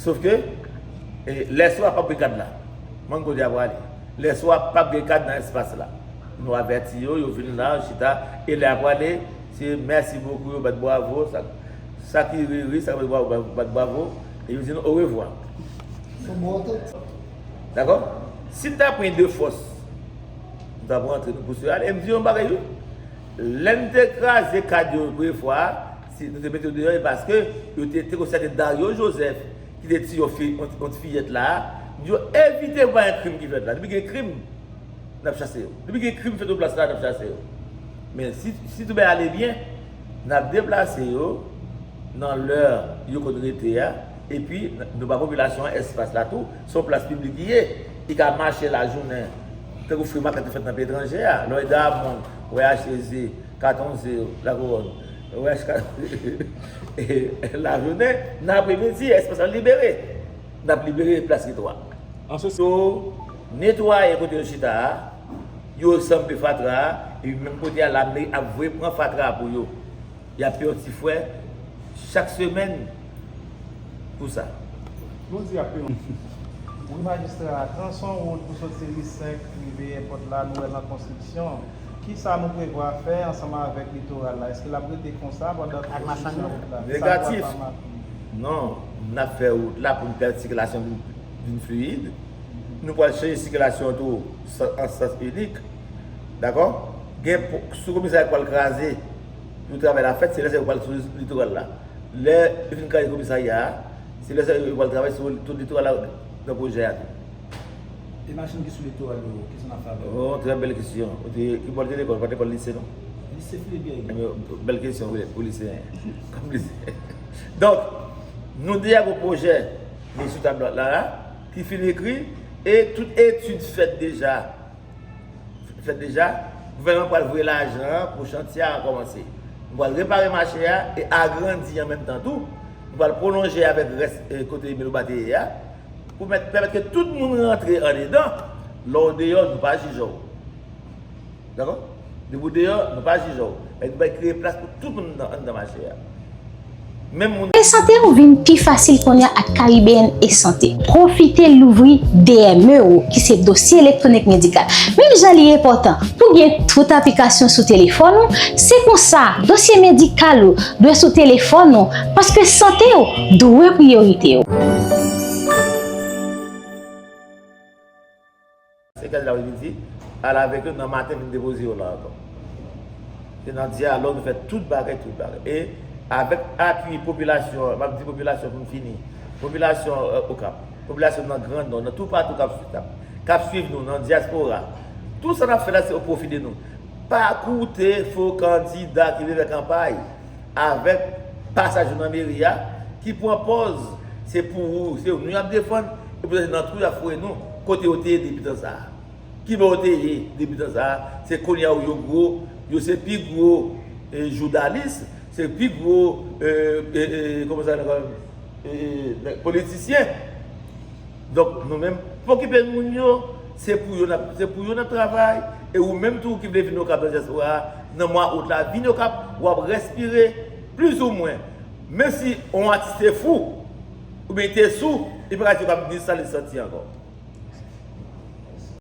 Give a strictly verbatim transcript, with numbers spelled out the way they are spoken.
Sof ke, e, lè swa p ap gen kad la. Mwen kote y ap prale. Lè swa p ap gen kad nan espas la. Nou avèti yo, yo vin la, yo chita, e lè y ap prale, se mèsi bokou, yo bat bravo, sa, sa ki ri, ri, sa ki bat bravo, bat, bat bravo, e yo di nou orevwa. Dakò? Si n ta pran de fòs, nou ta pran antre nou pouse yo ale, e m di yon bagay, wi. Lè n te kraze kad yo premye fwa a, si nou te mete yo deyò, e paske yo te, te konsidere Dario Joseph, ki te tiye yon fi, yon, yon ti fiyèt la a, yo evite pa gen krim ki fèt la. Depi gen krim, n ap chase yo. Depi gen krim fèt sou plas la, n ap chase yo. Men si, si tout bagay ale byen, n ap deplase yo nan lè yo konn rete a, epi n, nou ba popilasyon an espas la tou, se yon plas piblik li ye. Li ka mache lajounen, tankou Free Market te fèt nan peyi etranje a, Lloyd Armand, O H K Z, Katon Ze, Lakouwòn, O H K, lajounen, nan apremidi, espas la libere. N ap libere plas Retwa. An se yo netwaye kote yo chita a, yo sanble fatra a, epi menm kote a, lame ap voye pran fatra a pou yo. Y ap peye yon ti frè chak semèn pou sa. Bondye ap peye yon. Wi, majistra, transon wout pou soti Ri senk rive èpòt la, nou wè l an konstriksyon. Kisa nou prevwa fè ansanm avèk litoral la? Èske l ap rete konsa pandan konstriksyon wout la? Negatif. Non, n ap fè wout la pou n pèmèt sikilasyon vin, vin fliyid. Nou pral chanje sikilasyon tou an sans inik. Dakò? Gen sou komisarya k pral kraze pou travay la fèt, se lè sa yo pral sou litoral la. Lè yo fin kraze komisarya a, se lè sa yo pral travay sou tout litoral la nan pwojè a tou. E machin ki sou litoral yo, kisa n ap fè avè yo? Oh, trè bèl kesyon. Ou te, ki bò l te lekòl? Pa t lekòl lise, non? Lise Philippe Guerrier. Bèl kesyon, wi, pou liseyen. Kòm liseyen. Donk, nou deja gen pwojè li sou tab la, la, ki fin ekri, e tout etid fèt deja. Fèt deja, gouvènman pral voye lajan an pou chantye a kòmanse. Nou pral repare mache a e agrandi an menm tan tou. Nou pral pwolonje avèk rès, eh, kote Melo Ba te ye a, pou mèt, pèmèt ke tout moun rantre andedan. Lè w deyò, nou pa jije w. Dakò? Depi w deyò, nou pa jije w. Men nou bay kreye plas pou tout moun nan, anndan mache a. Menm moun. E sante w vin pi fasil kounye a ak Caribbean e Sante. Pwofite louvri D M E w, ki se dosye elektwonik medikal. Menm jan li enpòtan pou gen tout aplikasyon sou telefòn ou, se konsa dosye medikal ou dwe sou telefòn ou, paske sante w dwe priyorite w. Senkè de lapremidi, al avèk yo nan maten vin depoze yo la ankò. Se nan dyalòg nou fè tout bagay, tout bagay. E avèk apui popilasyon an, m ap di popilasyon pou m fini. Popilasyon, eh, Okap, popilasyon nan Gran Nò, nan toupatou k ap swiv, k ap, k ap swiv nou, nan dyaspora. Tout sa n ap fè la, se o pwofi de nou. Pa koute fo kandida ki vle fè kanpay avèk pasaj yo nan meri a, ki pran pòz se pou ou, se nou y ap defann, epi nan twou y ap foure nou, kote yo te ye depi tan sa a? Ki bò yo te ye depi tan sa a? Se kounye a yo gwo, yo se pi gwo, eh, joudalis, se pi gwo, eh, eh, eh, kòman sa, eh, eh, politisyen. Donk, nou menm, pa okipe moun yo, se pou yo n ap, se pou yo n ap travay, e ou menm tou ki vle vin Okap nan dyaspora a, nan mwa out la, vin Okap, w ap respire, plizoumwen. Menm si yon atis te fou, oubyen te sou, li pa ka di w k ap ni sa li santi ankò.